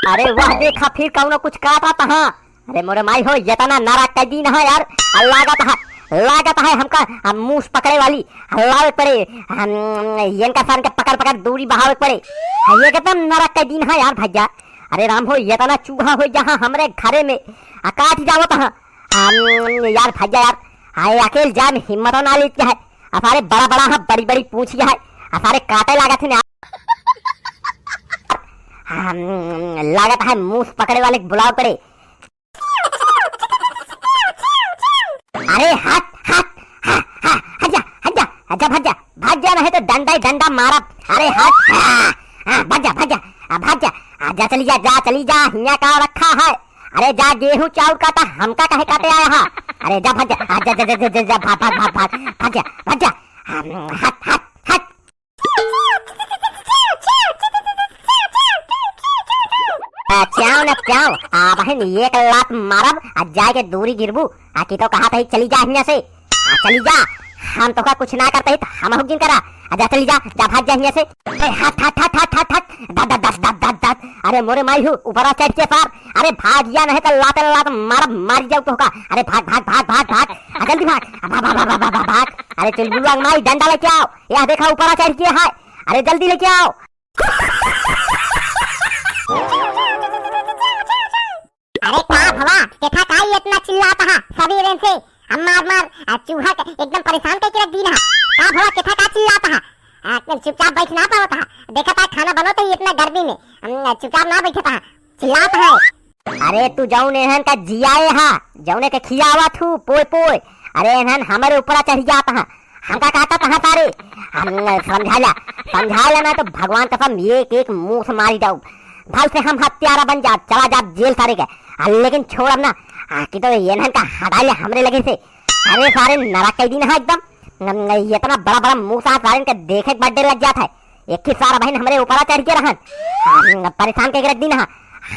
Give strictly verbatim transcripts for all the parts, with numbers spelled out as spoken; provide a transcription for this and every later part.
अरे वाह, देखा फिर कउनो कुछ काटत ह। अरे मोरे माई हो, एतना नरक कै दिन ह यार। आ लागत ह, लागत ह हमका, आ मूस पकड़े वाली, आ लावे पड़े, हम, एनका सन के पकड़ पकड़ दूरी बहावे पड़े। आ एकदम नरक कै दिन ह यार भैया। अरे राम हो, एतना चूहा होइ जहाँ हमरे घरे में, आ काटि जावत ह। हम, यार भैया यार, आए अकेल जाए में हिम्मत ना लेत है। आ सारे बड़ा बड़ा ह, बड़ी बड़ी पूँछ है। आ सारे काटे लागत है ना। हम, लागत है मूस पकड़े वाले के बुलावे पड़े। अरे हट, हट, हा, हा, हट जा, हट जा, हट जा, भाग जा, नहीं तो डंडा ही डंडा मारब। अरे हट, हा, हा, भाग जा, भाग जा, आ, भाग जा, आ, जा चली जा, जा चली जा, हियाँ का रखा है? अरे जा गेहूं चाउर काटा, हमका काहे काटे आया हा? अरे जा भाग जा, आ, जा, जा, भाग, भाग, भाग, भाग, भाग जा, भाग जा, हम, हट, हट, हट। आ, चाव न चाव, आ बहन एक लात मारब, आ जाए के दूरी गिरबू, आ कि तो कहा था चली जा हियाँ से, आ चली जा, हम तोका कुछ ना करते ही तो हम हुक जिन करा, आ जा चली जा, जा भाग जा हियाँ से। अरे हट, हट, हट, हट, हट, हट, दत, दत, दत, दत, दत, दत। अरे मोरे माई हो, ऊपरा चढ़ के सार, अरे भाग या नहीं तो लाते लात मारब, मारी जाऊ तोका। अरे भाग, भाग, भाग, भाग, भाग, आ जल्दी भाग, आ भाग, भाग, भाग, भाग, भाग, भाग। अरे चुलबुलवा के माई, डंडा लेके आओ, यह देखा ऊपरा चढ़ के है, अरे जल्दी लेके आओ। अरे का भवा, केथा का ई एतना चिल्लात हा सबेरे से? हम मार मार, आ, चूहा के एकदम परेशान करके रख दीन हा। का भवा, केथा का चिल्लात हा? आ, चुपचाप बैठ ना पावत हा। देखत हा खाना बनत ही इतना गर्मी में, हम चुपचाप ना बैठत हा, चिल्लात हा। अरे तू जौन एहन का जियाए हा, जौने के खियावत हू पोय पोय, अरे एहन हमरे ऊपरा चढ़ जात हा। हमका काटत हा सारे। हम समझाला, समझाला ना तो भगवान कसम एक एक मूस मारी जाऊ। भल से हम हत्यारा बन जाब, चला जाब जेल सारे के। आ, लेकिन छोड़ब ना, आ, कि तो एनहन का हटाइले हमरे लगे से। अरे सारे नरक कै दिन हा एकदम। न, न, एतना बड़ा बड़ा मूस हा सारे के देखे के बड्डे लग जात है। एक ही सारा बहन हमरे ऊपरा चढ़ के रहन। हम परेशान के रख दिन हा।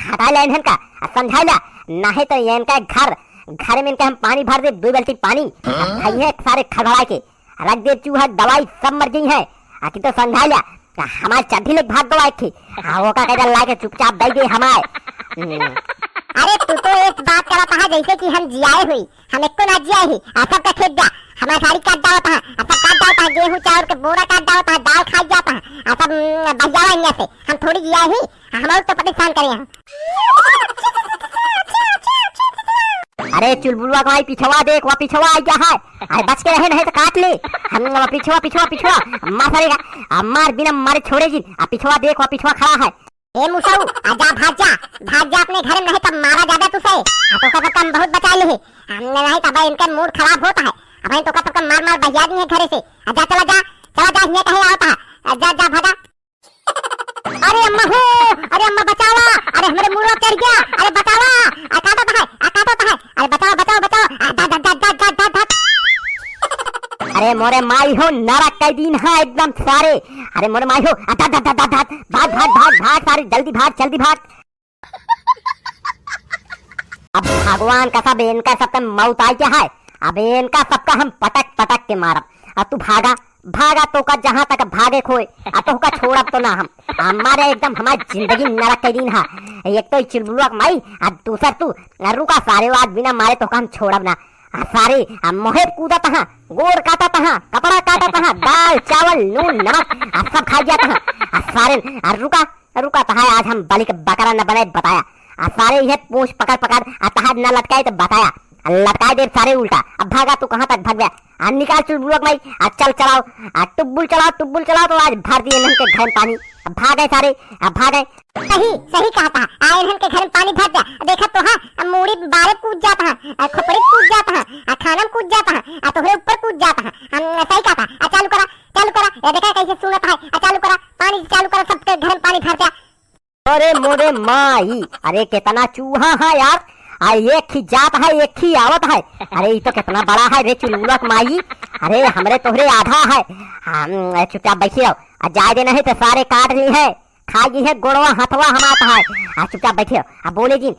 हटाइला एनहन का, आ, समझाइला, नहीं तो एनका घर, घर में इनका हम पानी भर दे, दो बाल्टी पानी। हाँ? खाइए सारे खड़बड़ा के। रख दे चूहा, दवाई सब मर गई है। आखिर तो समझा लिया, तो हमार चड्ढी लेके भाग गवा एक थी। हाँ, ओका कह लाके चुपचाप दे गई हमार। हम्म। अरे तू तो एक बात करत हा जैसे कि हम जियाए हुई, हम एको ना जियाए ही, आ सबका खेत जा, हमार साड़ी काट डावत हा, आ सब काट डावत हा, गेहूं चाउर के बोरा काट डावत हा, दाल खाई जात हा, आ सब, हम्म, बहियावा इन्ने से, हम थोड़ी जियाए ही, हमार तो परेशान करे हैं। अरे चुलबुलवा के माई पिछवा देख, वह पिछवा आ गया है। अरे बच के रहे नहीं तो काट ले। हम वह पिछवा, पिछवा, पिछवा। मार सारे का, आ मार बिना मारे छोड़े जिन। आ पिछवा देख, वह पिछवा खड़ा है। ए मुसऊ, आ जा भाग जा, भाग जा अपने घर में, नहीं तब मारा ज्यादा तुसे। आ तोका सबका हम बहुत बचा ले। हमने नहीं तब इनके मूड खराब होता है। अब तोका सबका मार मार बहिया दी है घरे से। आ जा चला जा, चला जा, हियाँ कहे आवता है। आ जा, जा भागा। अरे अम्मा हो, अरे अम्मा बचावा, अरे हमरे मुड़वा चढ़ गया, अरे बचावा, आ काटत है, आ काटत है, अरे बचावा, बचावा, बचावा, आ धत, धत, धत। अरे मोरे माई हो, नरक कै दिन है एकदम सारे। अरे मोरे माई हो, आ धत, धत, धत, धत, धत, भाग, भाग, भाग, भाग सारे, जल्दी भाग, जल्दी भाग। अब भगवान का सब इनका सब पे मौत आई क्या है, अब इनका सबका हम पटक पटक के मारब। अब तू भागा, भागा तोका जहाँ तक भागे खोए, आ तोहका छोड़ब तो ना हम। हमारे एकदम हमारी जिंदगी नरक के दिन हा। एक तो ई चुलबुलवा के माई, आ दूसर तू, आ रुका सारे, आज बिना मारे तोहका हम छोड़ब ना। आ सारे, आ मोहे कूदत हा, गोड़ काटत हा, कपड़ा काटत हा, दाल, चावल, नून, नमक, आ सब खा जात हा। आ सारे, आ रुका, रुका तहाय, आज हम बलि के बकरा न बनाए बताया। आ सारे इहे पूँछ पकड़ पकड़, आ तहाय न लटकाए तो बताया। आ लटकाए देब सारे उल्टा। अब भागा तू कहाँ तक भगबे? आ निकाल चुलबुलवा के माई, आ चल चलाओ, आ टुब्बुल चलाओ, टुब्बुल चलाओ तो आज भर दिए इन्हन के घर में पानी। अब भागे सारे, अब भागे। सही, सही कहत हा। आ इन्हन के घर में पानी भर जा। देखा तो हा, आ मूड़ी बारे कूद जात हा, आ खोपड़ी कूद जात हा, आ खाना में कूद जात हा, आ तोहरे ऊपर कूद जात हा। हम सही कहत हा। आ चालू करा, चालू करा, ये देखा कैसे सुनत है। आ, चालू करा, पानी चालू करा, सबके घर में पानी भर जा। अरे मोरे माई, अरे कितना चूहा है यार। आ, एक ही जात है, एक ही आवत है। अरे, ये तो कितना बड़ा है रे चुलबुलवा के माई। अरे, हमरे तोहरे आधा है। हम, चुपचाप बैठे रहो। आ, जाए दे नहीं तो सारे काट ली है, खा गई है गोड़वा हथवा हमार है। आ, चुपचाप बैठे रहो। आ, बोले जिन,